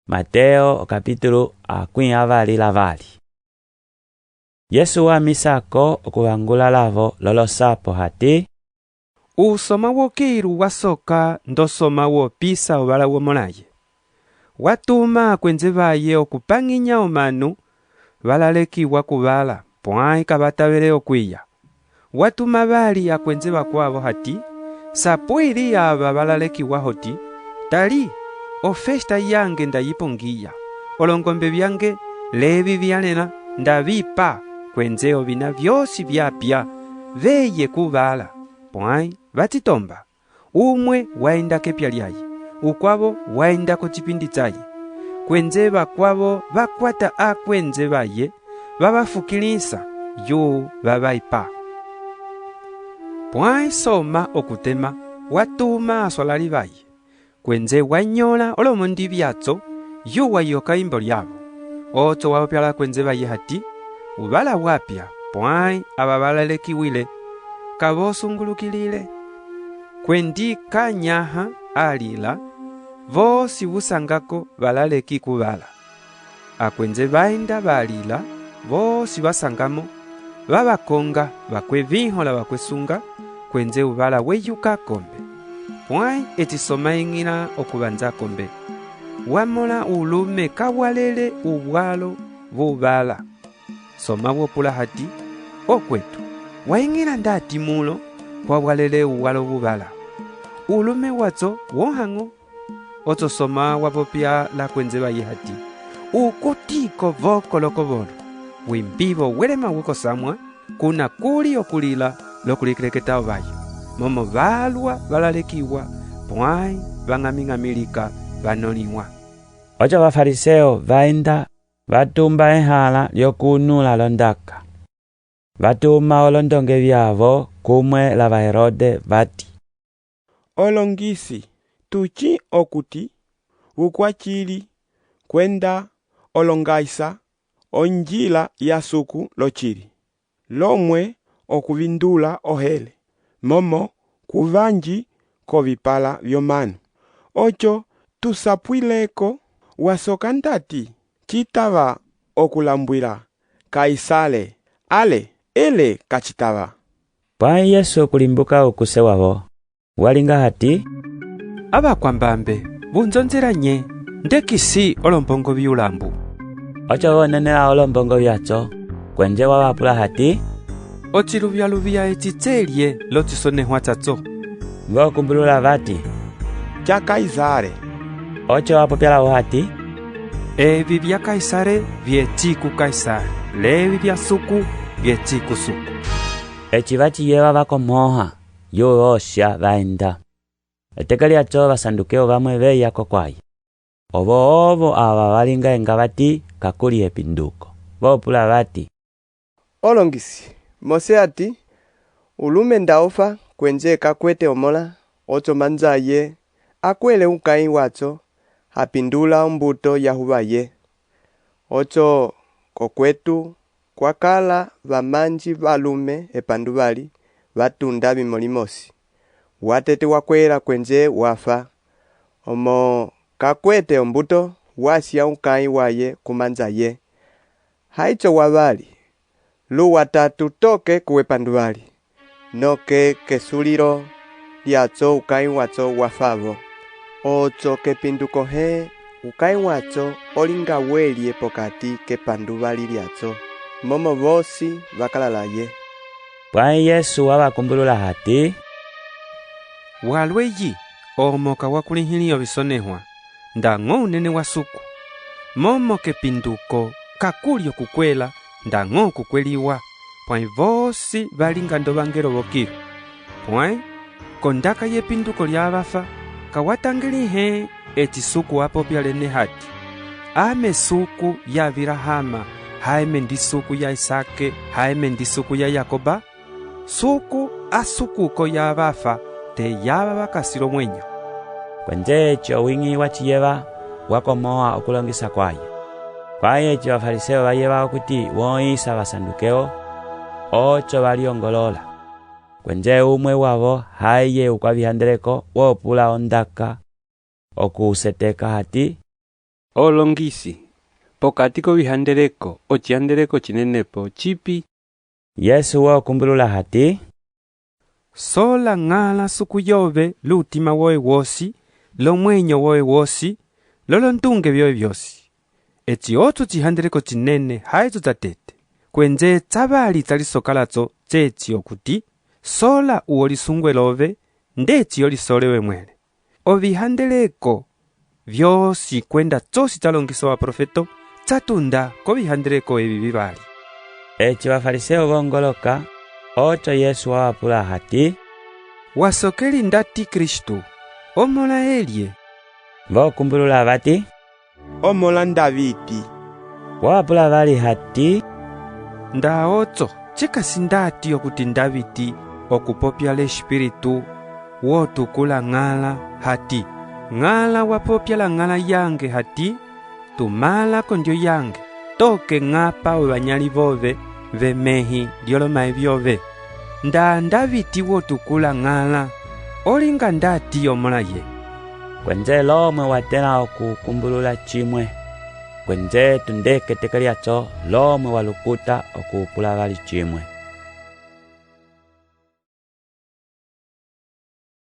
Mateo capítulo 22. Yesu wa amisako oku vangula lavo lolosapo hati, Usoma wokilu wa soka ndosoma wo pisa uvala womõlaye. Wa tuma akuenje vaye oku pañinya omanu va lalekiwa kuvala, puãi ka va tavele oku iya. Wa tuma vali akuenje vakuavo hati, Sapuili ava va lalekiwa hoti, Tali, ofesta yange nda yi pongiya, olongombe viange levi via lẽla nda vi pa, kuenje ovina viosi via pia, veye kuvala. Puãi va ci tomba. Umue wa enda kepia liaye, ukuavo wa enda kocipindi caye. Kuenje vakuavo va kuata akuenje vaye, va va fukĩlĩsa, yu va va ipa. Puãi soma oku tema, wa tuma asualali vaye, kuenje wa nyõla olomondi viaco, yu wa yoka imbo liavo. Oco wa popia lakuenje vaye hati, Uvala wa pia, puãi ava va lalekiwile ka vo sungulukilile. Kuendi kanyaha alila, vosi vu sangako va laleki kuvala. Akuenje va enda va lila, vosi va sangamo, va va konga vakuevĩho la vakuesunga, kuenje uvala weyuka akombe. Puãi eci soma iñila oku vanja akombe, wa mola ulume ka walele uwalo vuvala. Soma wo pula hati, Okuetu, wa iñila ndati mulo kua walele uwalo vuvala? Ulume waco wõha ño. Oco soma wa popia lakuenje vaye hati, U kutiko vokolokovolo, wimbi vowelema wokosamua, kuna kuli oku lila loku likeleketa ovayo, momo valua va lalekiwa, puãi vañamiñami lika va nõliwa. Oco va Fariseo va enda va tumba ehãla lioku nula londaka. Va tuma olondonge viavo kumue la va Herode vati, Olongisi, tu cĩ okuti vukuacili kuenda o longaisa onjila ya Suku locili. Lomue o ku vindula ohele, momo ku vanji kovipala viomanu. Oco tu sapuileko, wa soka ndati? Ci tava oku lambuila Kaisare ale ele ka ci tava? Puãi Yesu oku limbuka ukuse wavo, wa linga hati, Avakuambambe, vu njonjela nye? Ndekisi olombongo viulambu. Oco vo nenela olombongo viaco, kuenje wa va pula hati, Ociluvialuvia eci celie locisonehua caco? Vo kumbulula vati, Ca Kaisare. Oco wa popia lavo hati, Evi via Kaisare vieci ku Kaisare, levi via Suku vieci ku Suku. Eci va ci yeva va komõha, yu vo sia va enda. Eteke liaco va Sandukeo vamue veya kokuaye. Ovo ovo ava va lingainga vati ka kuli epinduko. Vo pula vati, Olongisi, Mose hati, Ulume nda o fa kuenje ka kuete omõla, oco manjaye a kuele ukãi waco ha pindula ombuto ya huvaye. Oco kokuetu kua kala vamanji valume epanduvali va tunda vimo limosi. Watete wa kuela kuenje wa fa. Omo ka kuete ombuto, wa sia ukãi waye ku manjaye. Haico wavali, lu watatu toke kuepanduvali. Noke kesulilo liaco ukãi waco wa favo. Oco kepinduko hẽ ukãi waco o linga welie pokati kepanduvali liaco? Momo vosi va kala laye. Puãi Yesu wa va kumbulula hati, Walueyi, omo ka wa kũlĩhĩli ovisonehua, ndaño unene wa Suku. Momo kepinduko ka kuli oku kuela ndaño oku kueliwa, puãi vosi va linga ndovangelo vokilu. Puãi kondaka yepinduko liava fa, ka wa tangeli hẽ eci Suku a popia lene hati, Ame Suku ya Avirahama, haime ndi Suku ya Isake, haime ndi Suku ya Yakoba? Suku a Sukuko ya va fa, te yava va kasi lomuenyo. Kuenje eci owiñi wa ci yeva, wa komõha oku longisa kuaye. Puãi eci va Fariseo va yeva okuti wõhisa va Sandukeo, oco va liongolola. Kuenje umue wavo haeye ukuavihandeleko wo pula ondaka oku u seteka hati, Olongisi, pokati kovihandeleko, ocihandeleko cinenepo cipi? Yesu wo kumbulula hati, Sola Ñala Suku yove lutima wove wosi, lomuenyo wove wosi, lolondunge viove viosi. Eci oco ocihandeleko cinene haico catete. Kuenje cavali ca lisoka laco ceci okuti, sola u o lisungue love ndeci o lisole ove muẽle. Ovihandeleko viosi kuenda cosi ca longisa ovaprofeto ca tunda kovihandeleko evi vivali. Eci va Fariseo vongoloka, oco Yesu wa va pula hati, Wa sokeli ndati Kristu? Omõla elie? Vo kumbulula vati, Omõla Ndaviti. Wa va pula vali hati, Nda oco, ci kasi ndati okuti Ndaviti oku popia lespiritu wo tukula Ñala hati, Ñala wa popia la Ñala yange hati, Tumãla kondio yange, toke ñapa ovanyãli vove vemẽhi liolomãhi viove. Nda Ndaviti wo tukula Ñala, o linga ndati omõlaye? Kuenje lomue wa tẽla oku kumbulula cimue. Kuenje tunde keteke liaco lomue wa lukuta oku pula vali cimue.